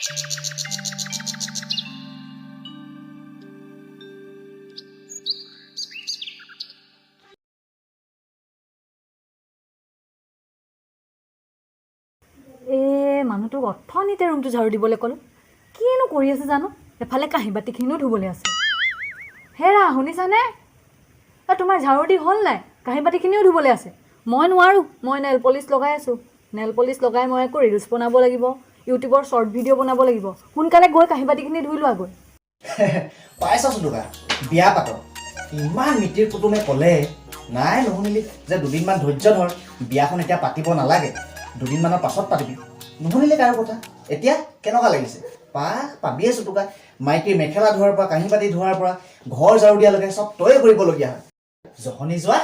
এই মানুহটোক অথনিতে ৰুমটো ঝাৰু দিবলৈ ক'লোঁ, কিনো কৰি আছে জানো। এফালে কাঁহী বাতিখিনিও ধুবলৈ আছে। হেৰা শুনিছানে? তোমাৰ ঝাৰু দি হ'ল নাই? কাঁহী বাতিখিনিও ধুবলৈ আছে। মই নোৱাৰোঁ, মই নেল পলিচ লগাই আছোঁ। নেল পলিচ লগাই মই আকৌ ৰিলচ বনাব লাগিব, ইউটিউবৰ শ্বৰ্ট ভিডিঅ' বনাব লাগিব। সোনকালে গৈ কাঁহী বাতিখিনি ধুই লোৱাগৈ। পাইছাচোন টকা বিয়া পাত, ইমান মিতিৰ কুটুমে ক'লে নাই নুশুনিলি যে দুদিনমান ধৈৰ্য ধৰ, বিয়াখন এতিয়া পাতিব নালাগে, দুদিনমানৰ পাছত পাতিবি। নুশুনিলি কাৰো কথা। এতিয়া কেনেকুৱা লাগিছে? পাবি আছোঁ টকা। মাইকীৰ মেখেলা ধোৱাৰ পৰা কাঁহী বাতি ধোৱাৰ পৰা ঘৰ ঝাৰু দিয়ালৈকে চব তয়ে কৰিবলগীয়া হয়। জহনি যোৱা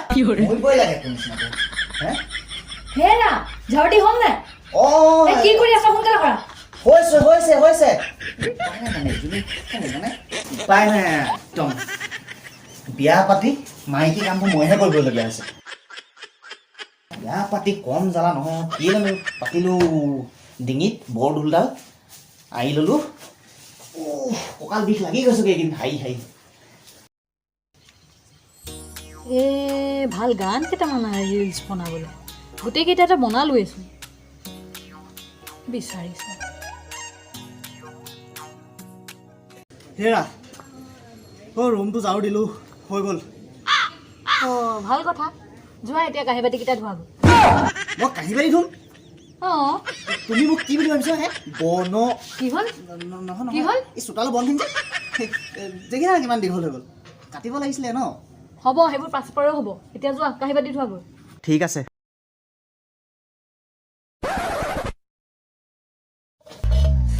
মৰিবই লাগে তোৰ নিচিনাকৈ। হে হেৰা ঝাৰু দি হ'ল নাই? অঁ, এই কি কৰি আছা, সোনকালে কৰা। হৈছে হৈছে হৈছে। উপায় নাই মানে, এজনী মানে উপায় নাই একদম। বিয়া পাতি মাইকী কামবোৰ মইহে কৰিবলগীয়া হৈছে। বিয়া পাতি কম জ্বালা নহয়। কি জানো পাতিলোঁ, ডিঙিত বৰ ঢোলডাল আৰি ল'লোঁ, কঁকাল বিষ লাগি গৈছেগৈ এইকেইদিন হাঁহি হাঁহি। এই ভাল গান কেইটামান ৰিলচ বনাবলৈ, গোটেইকেইটা এটা বনালোৱেচোন। বিচাৰিছোঁ। হেৰা, অ' ৰুমটো ঝাৰু দিলোঁ, হৈ গ'ল। অঁ, ভাল কথা। যোৱা এতিয়া কাঁহী বাতিকেইটা ধোৱাগৈ। মই কাঁহী বাতি ধুম? অঁ। তুমি মোক কি বুলি ভাবিছা হে? বন কি হ'ল? নহয়। কি হ'ল? এই চোতালৰ বনখিনি যে দেখিছা কিমান দীঘল হৈ গ'ল, কাটিব লাগিছিলে ন। হ'ব, সেইবোৰ পাছপৰেও হ'ব। এতিয়া যোৱা, কাঁহী বাতি ধোৱাগৈ। ঠিক আছে।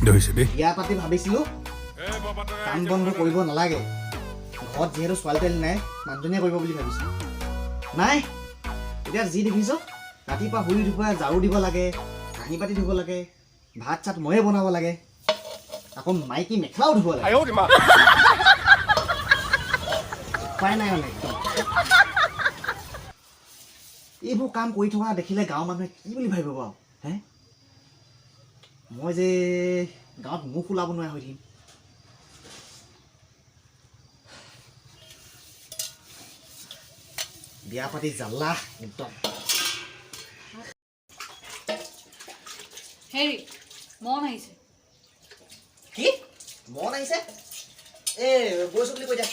ধৰিছে দেই। বিয়া পাতি ভাবিছিলোঁ কাম বন্ধ কৰিব নালাগে, ঘৰত যিহেতু ছোৱালী তোৱালী নাই, মানুহজনীয়ে কৰিব বুলি ভাবিছিলোঁ। নাই, এতিয়া যি দেখিছ, ৰাতিপুৱা শুই উঠি পেলাই ঝাৰু দিব লাগে, কাঁহী বাতি ধুব লাগে, ভাত চাত ময়ে বনাব লাগে, আকৌ মাইকী মেখেলাও ধুব লাগে। উপায় নাই মানে একদম। এইবোৰ কাম কৰি থকা দেখিলে গাঁৱৰ মানুহে কি বুলি ভাবিব বাৰু হে? মই যে গাঁৱত মুখ ওলাব নোৱাৰা হৈ থাকিম। বিয়া পাতি জ্বালা একদম। হেৰি, মন আহিছে। কি মন আহিছে? এই গৈছোঁ বুলি কৈ দিয়া।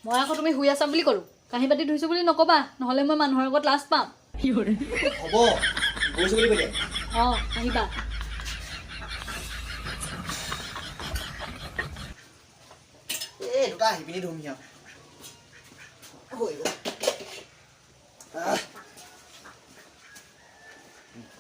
মই আকৌ তুমি শুই আছা বুলি ক'লোঁ, কাঁহী বাতি ধুইছোঁ বুলি নক'বা, নহ'লে মই মানুহৰ আগত লাজ পাম। হ'ব, গৈছোঁ বুলি কৈ দিয়া। অঁ, আহিবা। এই দুটা আহি পিনি ধুমহি আৰু হৈ গ'ল।